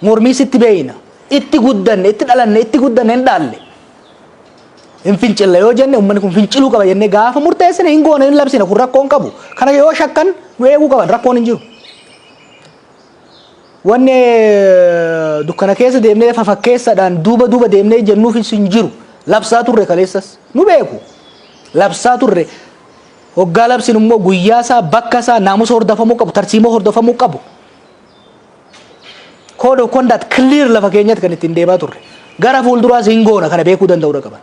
Mormiis itti beeyna. Itti guddanne, itti dhalanne, itti guddanne hin dhaalle. Hin fincilla yoo jenne, uummanni kun finciluu qaba jennee gaafa murteessine, hin goone, hin labsine. Kun rakkoon qabu. Kana yoo shakkan nu eeguu qaban, rakkoon hin jiru. Wanni dukkana keessa deemnee fafakkeessaadhaan duuba duuba deemnee jennuufis hin jiru. Labsaa turre kaleessas nu beeku. Labsaa turre. Hoggaa labsin immoo guyyaa isaa, bakka isaa, naamusa hordofamuu qabu, tarsiimoo hordofamuu qabu. Code of conduct clear lafa keenyatti kan ittiin deemaa turre. Gara fuulduraas hin goona, kana beekuu danda'uu qaban.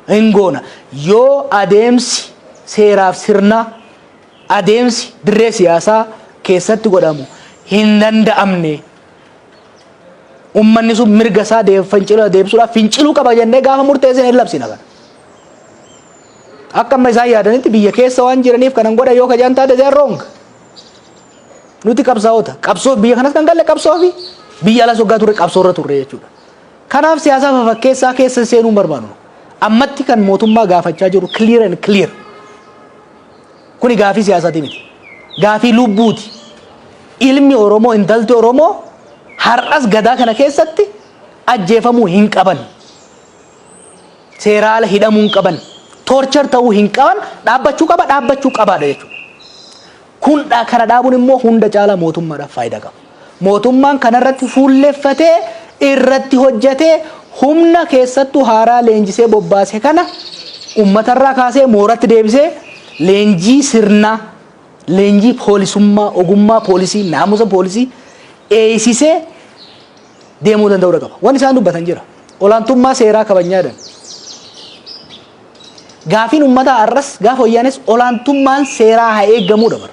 Hin goona. Yoo adeemsi seeraaf sirnaa, adeemsi dirree siyaasaa keessatti godhamu hin danda'amne, ummanni sun mirga isaa fincila deebisuudhaaf finciluu qaba jennee gaafa murteessine, hin labsina kana. Akka amma isaan yaadanitti biyya keessa waan jiraniif kanan godha yoo kajaan taate, they are wrong. Nuti qabsaa'ota. Qabsoo biyya kanas kan galle qabsoo fi biyya alas waggaa turre qabsoo irra turre jechuudha. Kanaaf siyaasa fafakkeessaa keessa seenuu hin barbaadu. Ammatti kan mootummaa gaafachaa jiru clear and clear. Kuni gaafii siyaasaati miti. Gaafii lubbuuti. Ilmi Oromoo, intalti Oromoo har'as gadaa kana keessatti ajjeefamuu hin qaban. Seeraala hidhamuu hin qaban. Torture ta'uu hin qaban. Dhaabbachuu qaba, dhaabbachuu qabaadha jechuudha. Kun kana dhaabuun immoo hunda caalaa mootummaadhaaf faayidaa qaba. Mootummaan kanarratti fuulleeffatee irratti hojjetee, humna keessattuu haaraa leenjisee bobbaase kana uummatarraa kaasee mooratti deebisee, leenjii sirnaa, leenjii poolisummaa, ogummaa poolisii, naamusa poolisii eeysisee deemuu danda'uu qaba. Wanni isaan dubbatan jira. Olaantummaa seeraa kabajnyaadhaan. Gaafiin uummataa har'as gaafa wayyaanes olaantummaan seeraa haa eeggamuudha bara.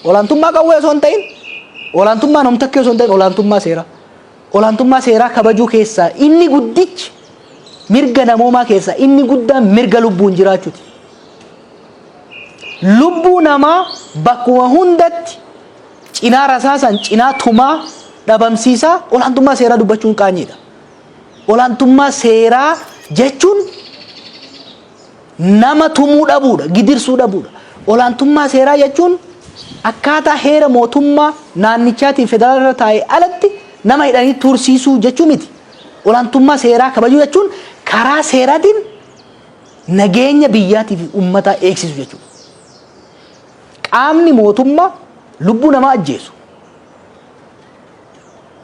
Olaantummaa qawwee osoo hin ta'in, olaantummaa namtakkee osoo hin ta'in, olaantummaa seeraa. Olaantummaa seeraa kabajuu keessaa inni guddichi, mirga namoomaa keessaa inni guddaan mirga lubbuun jiraachuuti. Lubbuu namaa bakkuma hundatti cinaa rasaasan, cinaa tumaa dhabamsiisaa olaantummaa seeraa dubbachuun qaanyiidha. Olaantummaa seeraa jechuun nama tumuu dhabuudha, gidirsuu dhabuudha. Olaantummaa seeraa jechuun akkaataa heera mootummaa naannichaatiin federaala irra taa'e alatti nama hidhanii tursiisuu jechuu miti. Olaantummaa seeraa kabajuu jechuun karaa seeraatiin nageenya biyyaatii fi uummataa eegsisu jechuudha. Qaamni mootummaa lubbuu namaa ajjeesu,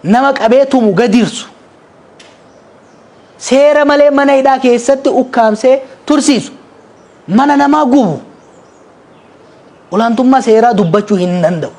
nama qabee tumu, gadirsu, seera malee mana hidhaa keessatti ukkaamsee tursiisu, mana namaa gubu, olaantummaa seeraa dubbachuu hin danda'u.